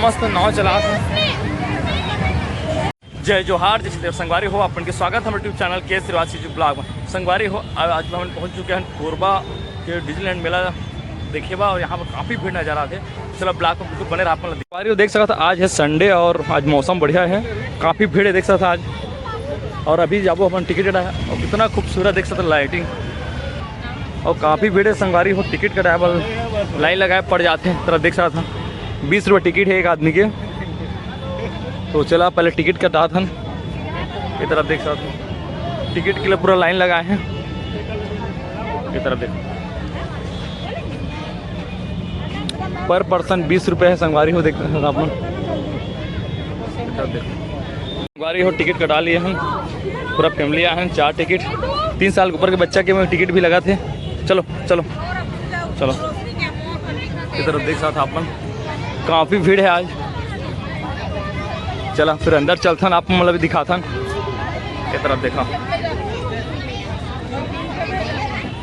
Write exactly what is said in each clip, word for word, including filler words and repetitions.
मस्त नाव चलात हे। जय जोहार, जय श्री देव। संगवारी हो, आप मन के स्वागत हे हमर YouTube चैनल के श्रीवास YouTube ब्लॉग में। संगवारी हो, आ-, आज हम पहुंच चुके हैं कोरबा के डिज्नीलैंड मेला देखे बर, और यहाँ पर काफ़ी भीड़ नजर आथे। चलो, ब्लॉग में बिल्कुल बने रहा आप मन। संगवारी हो, देख सकत हा, आज है संडे और आज मौसम बढ़िया है, काफ़ी भीड़ है, देख सकत हा आज। और अभी जाबो अपन टिकट कटाए, और कितना खूबसूरत देख सकत हा लाइटिंग, और काफ़ी भीड़ है संगवारी हो। टिकट कटाए बर लाइन लगाए पड़ जाथे, तरफ देख सकत हा, बीस रुपये टिकट है एक आदमी के। तो चला, पहले टिकट कटात हन। ये तरफ देख सकत हा, टिकट के लिए पूरा लाइन लगाए हैं। ये तरफ देख, पर पर्सन बीस रुपये है संगवारी हो, देख सकत हा आप मन। ये तरफ देख, संगवारी हो, टिकट कटा लिए हम, पूरा फैमिली आए हैं, चार टिकट, तीन साल के ऊपर के बच्चा के में टिकट भी लगा थे। चलो, चलो, चलो। ये तरफ देख सकत हा आप मन, काफ़ी भीड़ है आज। चला, फिर अंदर चलथन, आप मन ला भी दिखाथन। ये तरफ देखा,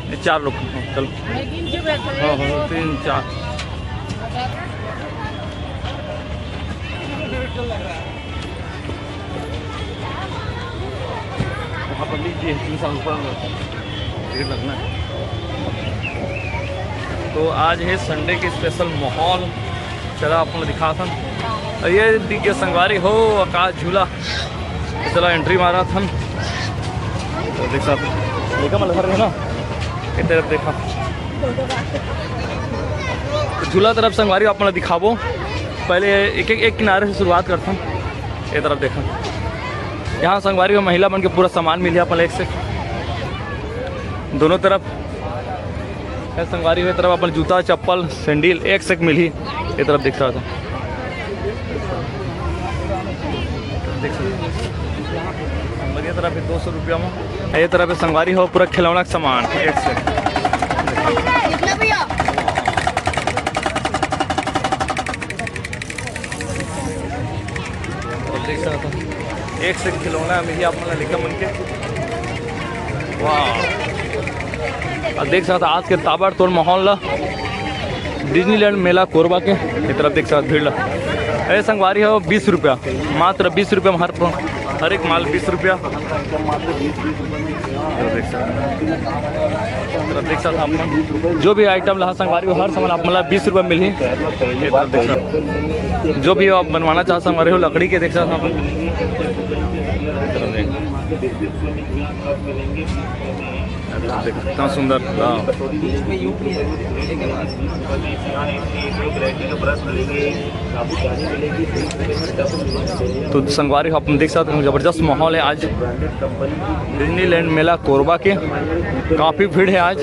ये चार लोग, चलो। हाँ, हाँ, तीन, चार। वहाँ पर लीजिए, तीन साल ऊपर भीड़ लगना है। तो आज है संडे के स्पेशल माहौल, चला आप मन ला दिखाथन। और ये दिख गया संगवारी हो, आकाश झूला। चला, एंट्री मारत हन। तो देख सकत हा, लइका मन घर है ना, ये तरफ देखा। तो झूला तरफ संगवारी हो आप मन ला दिखाबो, पहले एक एक, एक किनारे से शुरुआत करथन। ये तरफ देखा, यहाँ संगवारी हो महिला मन के पूरा सामान मिलही अपन ला एक से, दोनों तरफ है संगवारी हो। ये तरफ अपन जूता, चप्पल, सैंडल एक से एक मिलही। ये तरफ देख सकत हा, देख सकत हा। और ये तरफ है दो सौ रुपया में, ये तरफ है संगवारी हो पूरा खिलौना के सामान एक से एक। कितना भैया? और देख सकत हा, एक से एक खिलौना मिलही आप मन ला लइका मन के। वाह, और देख सकत हा आज के ताबड़तोड़ माहौल ला, डिज्नीलैंड मेला कोरबा के। ये तरफ देख सकत हा भीड़ ला, अरे संगवारी हो, बीस रुपया, मात्र बीस रुपया में हर प्रो-, हर एक माल बीस रुपया। ये तरफ देख सकत हा, ये तरफ देख सकत हा आप मन, जो भी आइटम लहा संगवारी हो, हर सामान आप मन ला बीस रुपया मिलही। ये तरफ देख सकत हा, जो भी आप बनवाना चाहो संगवारी हो, लकड़ी के देख सकत हा आप मन। ये तरफ देख, ये तरफ देख, कितना सुंदर, वाह। तो संगवारी हो, आप मन देख सकत हा, जबरदस्त माहौल है आज डिज्नीलैंड मेला कोरबा के, काफ़ी भीड़ है आज।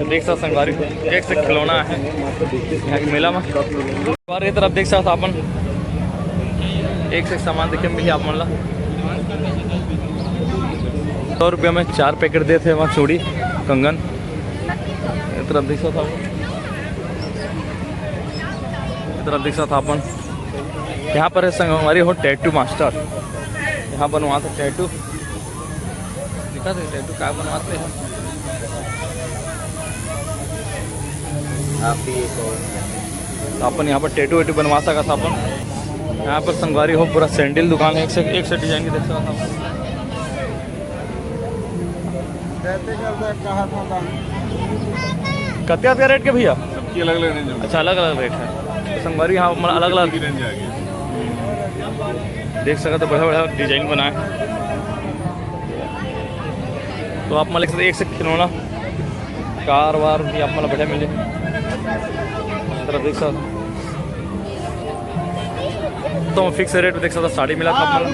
देख सकत हा संगवारी हो, एक से एक खिलौना है यहाँ के मेला में। और ये तरफ देख सकत हा आप मन, एक से एक सामान देखे मिलही आप मन ला। सौ रुपया में चार पैकेट देथे वहाँ चूड़ी, कंगन। ये तरफ देख सकत हा, ये तरफ देख सकत हा आप मन, यहाँ पर है संगवारी हो टैटू मास्टर, यहाँ बनवाथे टैटू। दिखा दे टैटू का बनवाथे। आप भी एक और तो अपन यहाँ पर टैटू वैटू बनवा सकत हा अपन। यहाँ पर संगवारी हो पूरा सैंडल दुकान है, एक से एक से डिजाइन के देख सकत हा। कत्ते कत्ते रेट के भैया? सबकी अलग अलग रेंज है। अच्छा, अलग अलग रेट है। तो संगवारी यहाँ मतलब अलग अलग रेंज आ गई। देख सकत हा, बढ़िया बढ़िया डिजाइन बनाए। तो आप मन ला एक से एक खिलौना, कार वार भी आप मन ला बढ़िया मिले। तरफ देख सकत हा, तो फिक्स रेट में देख सकत हा, साड़ी मिला था आप मन ला।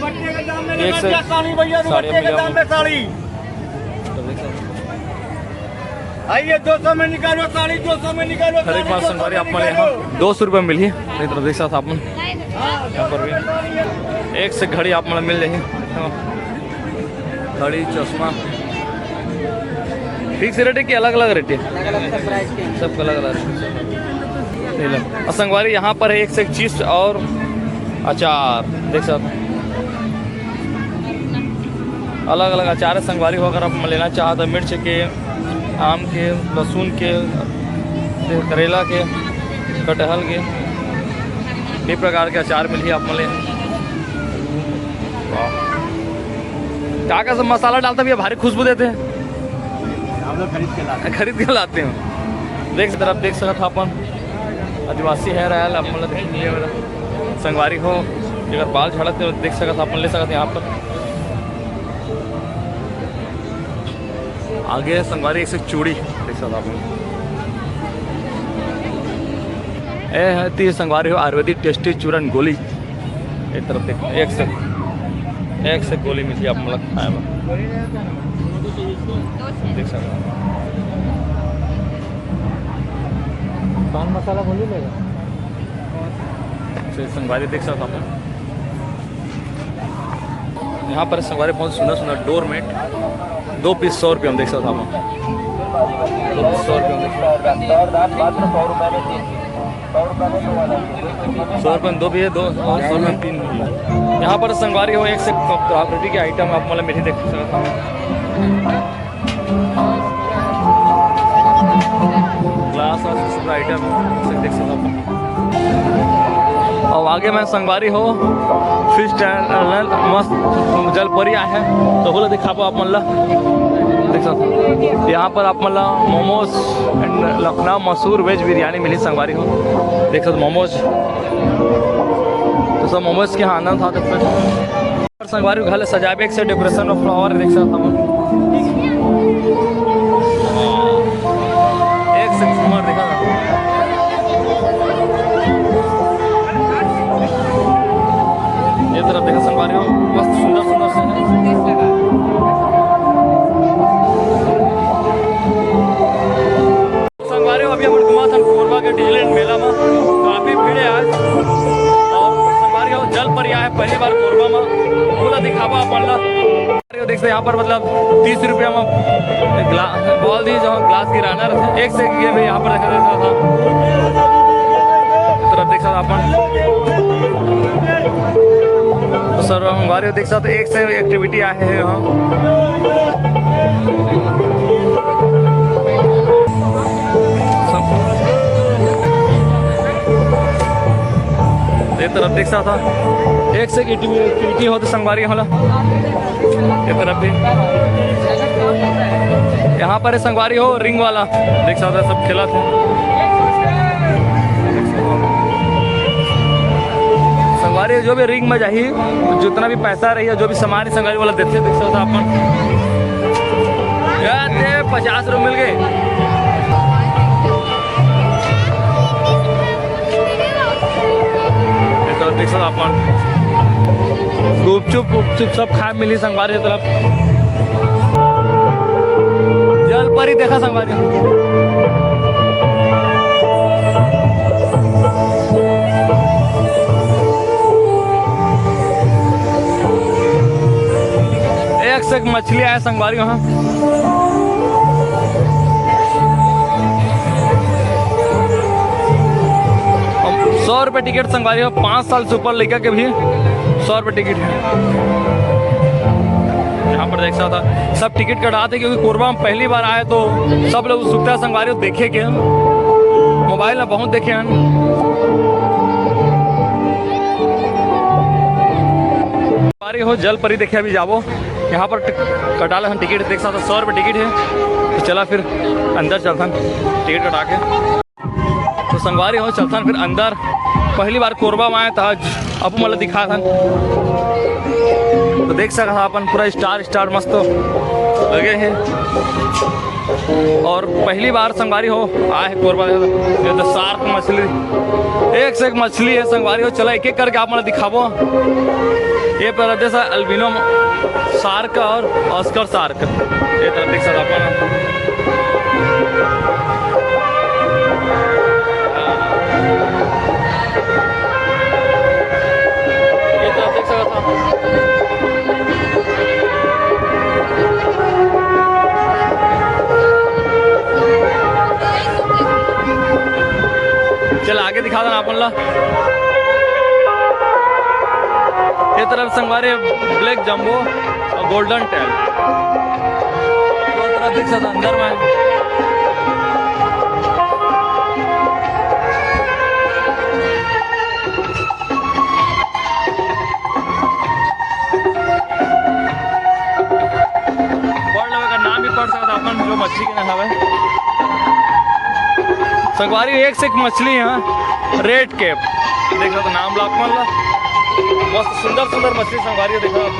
एक से साड़ी मिला। साड़ी। तो देख सकत हा, आइए, दो सौ में निकालो साड़ी, दो सौ में निकालो हर एक साड़ी, माल दो सौ संगवारी में आप मन ला निकालो। यहाँ दो सौ रुपये में मिलही। ये तरफ देख सकत हा आप मन, यहाँ पर भी एक से घड़ी आप मन ला मिल जाही। घड़ी, चश्मा, फिक्स रेट है कि अलग अलग रेट है? अलग अलग प्राइस के हैं। सबका अलग अलग रेट। ये लो। और संगवारी यहाँ पर है एक से एक चिप्स और अचार, देख सकत हा। अलग-अलग अचार हे संगवारी हो, अगर आप मन लेना चाहत हे मिर्च के, आम के, लहसुन के, करेला के, कटहल के, कई प्रकार के अचार मिलही आप मन ले। वाह। का का सब मसाला डालता भैया, भारी खुशबू देथे। हम लोग खरीद के लाते हैं। खरीद के लाते हो। देख, तरफ देख सकत ह अपन आदिवासी हे रहल, आप मन ल देख लिया मेरा संगवारी हो, अगर बाल झड़त हे, देख सकत ह, अपन ले सकत ह यहाँ पर। आगे संगवारी एक से चूड़ी देख सकत ह आप मन। ए हे ती संगवारी हो, आयुर्वेदिक टेस्टी चूरन गोली। एक तरफ देख, एक से, एक से गोली मिलही आप मन ल खाए बर। देख सकत ह। पान मसाला गोली लेगा। से संगवारी देख सकत ह आप मन। यहाँ पर संगवारी बहुत सुंदर सुंदर डोरमेट, दो पीस सौ रुपये में देख सकत ह आप मन। दो पीस सौ रुपये में देख सकत ह। सौ रुपये में दो भी हे, दो और सौ रुपये में तीन भी हे। यहाँ पर संगवारी हो, एक से क्रॉकरी के आइटम आप मन ल मिलही देख सकत ह। ग्लास और सब आइटम देख सकत ह। अउ आगे में संगवारी हो, फिश टैंडर मस्त जलपरी आहे, त ओला दिखाबो आप मन ला। देख सकत ह, यहाँ पर आप मन ला मोमोज एंड लखनऊ मशहूर वेज बिरयानी मिलही संगवारी हो। देख सकत ह मोमोज, तो सब मोमोज के आनंद उठावत हे। संगवारी घर ल सजाबे, एक से डेकोरेशन अउ फ्लावर देख सकत ह। एक से झूमर देखा था। ये तरफ देखा संगवारी हो, मस्त सुंदर सुंदर से। संगवारी हो, अभी हमन घूमत हन कोरबा के डिजनीलैंड मेला में, काफी भीड़ हे आज। अउ संगवारी हो, जलपरी आहे पहली बार कोरबा में, पूरा दिखाबो आप मन ला। देख सकत ह यहाँ पर मतलब तीस रुपया में ग्ला-, बॉल दी, जो ग्लास की रनर हे, एक से एक गेम हे यहाँ पर देखा था। तरफ देख सकत ह अपन। तो संगवारी हो देख सकत ह एक से एक एक्टिविटी आहे हे यहाँ। ये तरफ देख सकत ह एक से एक एक्टिविटी होत हे संगवारी हो ला। ये तरफ भी यहाँ पर हे संगवारी हो रिंग वाला, देख सकत ह सब खेलत हे। संगवारी जो भी रिंग में जाही, जितना भी पैसा रही, जो भी सामान हे संगवारी वाला देथे, देख सकत ह अपन। या दे, पचास रुपये मिल गए। ये तो देख सकत ह अपन गुपचुप, गुपचुप सब खाए मिली संगवारी तरफ। जलपरी देखा संगवारी। एक से एक मछली आए संगवारी वहाँ। सौ रुपये टिकट संगवारी हो, पाँच साल से ऊपर लइका के भी सौ रुपये टिकट हे। यहाँ पर देख सकत ह सब टिकट कटात हे, क्योंकि कोरबा में पहली बार आए तो सब लोग उत्सुकता संगवारी हो देखे के। मोबाइल में बहुत देखे हन। संगवारी हो जलपरी देखे अभी जाबो। यहाँ पर टिक-, कटा लेथन टिकट, देख सकत ह सौ रुपये टिकट हे। तो चला फिर अंदर चलथन टिकट कटा के। तो संगवारी हो चलथन फिर अंदर। पहली बार कोरबा में आए तो आज अपन मन ल दिखाथन। तो देख सकत ह अपन पूरा स्टार स्टार मस्त लगे हे। अउ पहली बार संगवारी हो आए हे कोरबा, ये तो शार्क मछली, एक से एक मछली हे संगवारी हो। चला एक एक करके आप मन ल दिखाबो। ये पर जैसा अल्बिनो शार्क अउ ऑस्कर शार्क, ये तरफ देख सकत ह अपन। ये तरफ देख सकत ह। चल आगे दिखा देना अपन ला। ये तरफ संगवारी ब्लैक जंबो अउ गोल्डन टैल। तो तरफ देख सकते अंदर में। पढ़ लेवे का नाम भी पढ़ सकता अपन, जो मछली के नाम हवे। संगवारी, एक से एक मछली है, रेड कैप। देखो तो नाम लाख मन ला, मस्त सुंदर सुंदर मछली संगवारी, देखो आप।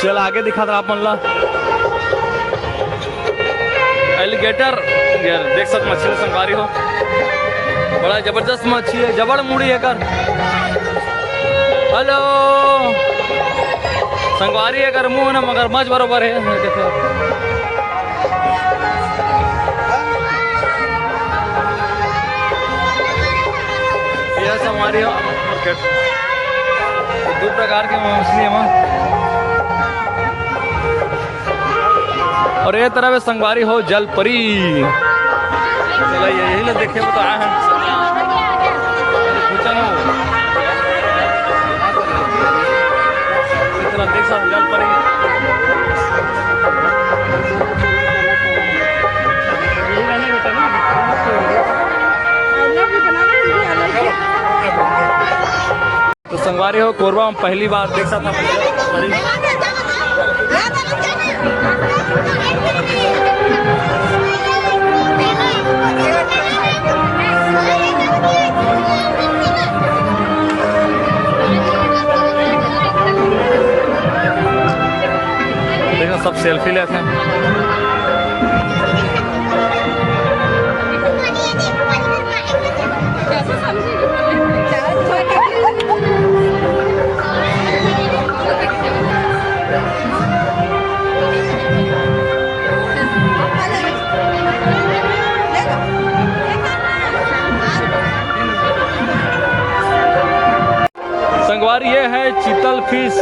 चल, आगे दिखात रहा अपन ला। एलिगेटर, ये देख सकत मछली संगवारी हो, बड़ा जबरदस्त मछली है, जबड़ मुड़ी है कर। हेलो संगवारी, एकर मुंह ना मगरमच्छ बरोबर है। ये संगवारी हो, मार्केट दो प्रकार के मछली है। और ये तरफ संगवारी हो जलपरी। चला, ये यही ला देखे तो आए हैं। पूछा ना वो। इतना देख सकते जलपरी। तो संगवारी हो, कोरबा में पहली बार देख सकत हन। देखो, सब सेल्फी लेत हैं। संगवारी, ये है चीतल फिश।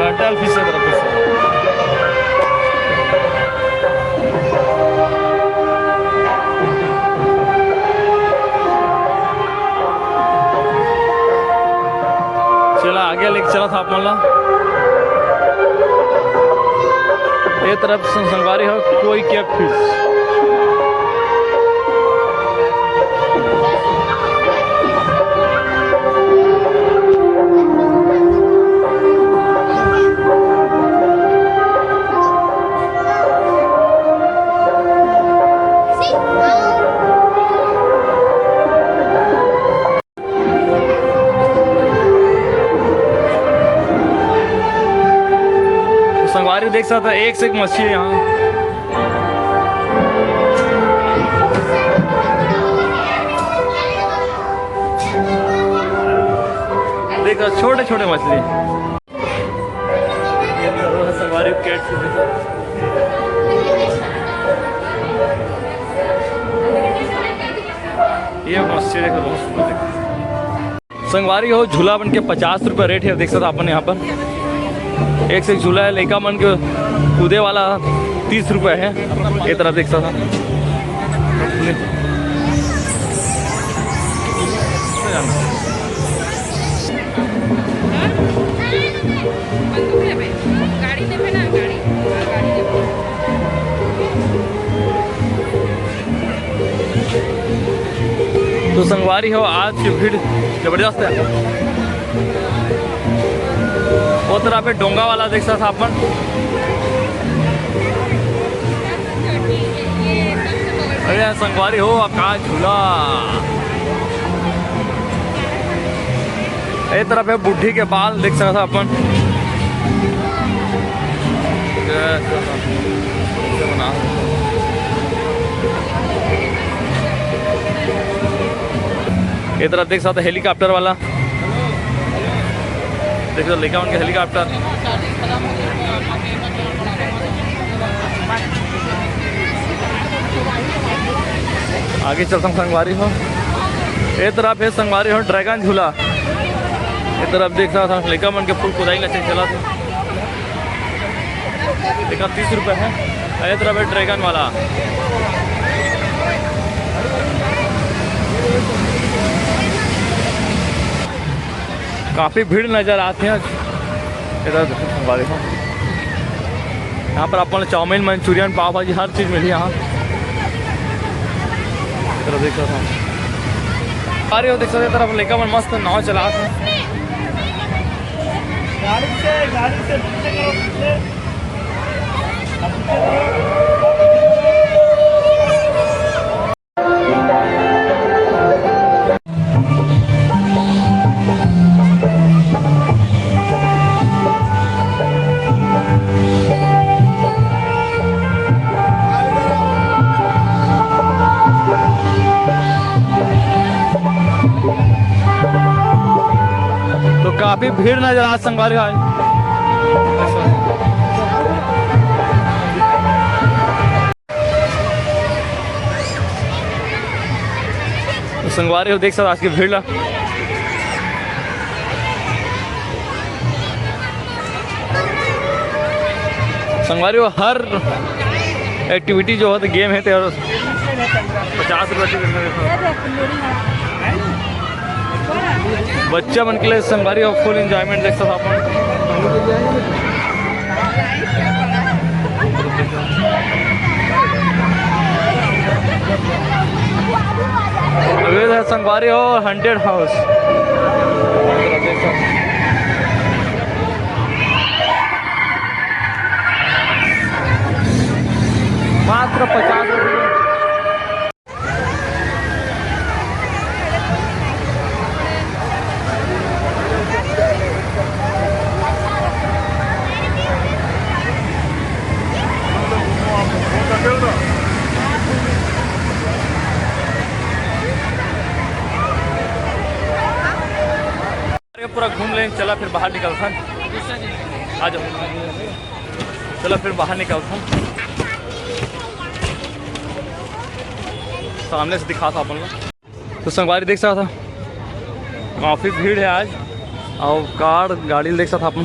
टर्टल फिश है तरफ से। चला, आगे लेके चला था आप मन ला। ये तरफ संगवारी हो कोई कैट फिश। संगवारी देख सकत हव, एक से एक मछली हे यहाँ। देखो, छोटे छोटे मछली। ये तो संगवारी कैट फिश है। ये मछली देखो, बहुत सुंदर देखो। संगवारी हो, झूला मन के पचास रुपया रेट हे, देख सकत हव अपन यहाँ पर। एक से एक झूला हे, लइका मन के कूदे वाला तीस रुपया हे। ये तरफ देख सकत हव। गाड़ी लेबे ना, गाड़ी, हाँ, गाड़ी लेबे। तो संगवारी हो, आज के भीड़ जबरदस्त हे। वो तरफ पे डोंगा वाला देख सकत हव अपन। अरे यार संगवारी हो, का झूला। ए तरफ हे बुढ़ी के बाल देख सकत हव अपन। ए तरफ देख सकत हव हेलीकॉप्टर वाला। देख सकत हव लइका मन के हेलीकॉप्टर। आगे चलथन संगवारी हो। ए तरफ हे संगवारी हो ड्रैगन झूला। ए तरफ देख सकत हन लइका मन के फुल कुदाई ल चला थे। देखा तीस रुपये हे। ए तरफ हे ड्रैगन वाला। काफी भीड़ नजर आथे आज। इधर देखो संगवारी हो। यहाँ पर अपन चाउमीन, मंचूरियन, पाव भाजी हर चीज मिली यहाँ। इधर देख सकत हन। अरे वो देख सकत हन, इधर अपन लइका मन मस्त नाव चलात हे। गाड़ी से, गाड़ी से पीछे करो, पीछे। तो काफी भीड़ नजर आ संगवारी आज। संगवारी हो देख सकत आज के भीड़ ला। संगवारी हो हर एक्टिविटी जो होथे गेम हे ते पचास रुपये टिकट में। बच्चा मन के लिए संगवारी हो फुल एंजॉयमेंट देख सकत हन। अभी इधर संगवारी हो हॉन्टेड हाउस। मात्र पचास रुपये। अरे पूरा घूम लेन, चला फिर बाहर निकलथन। आ जाओ, चला फिर बाहर निकलथन। सामने से दिखात हन अपन ला। तो संगवारी देख सकत हव, काफी भीड़ हे आज। अउ कार गाड़ी ल देख सकत हव अपन।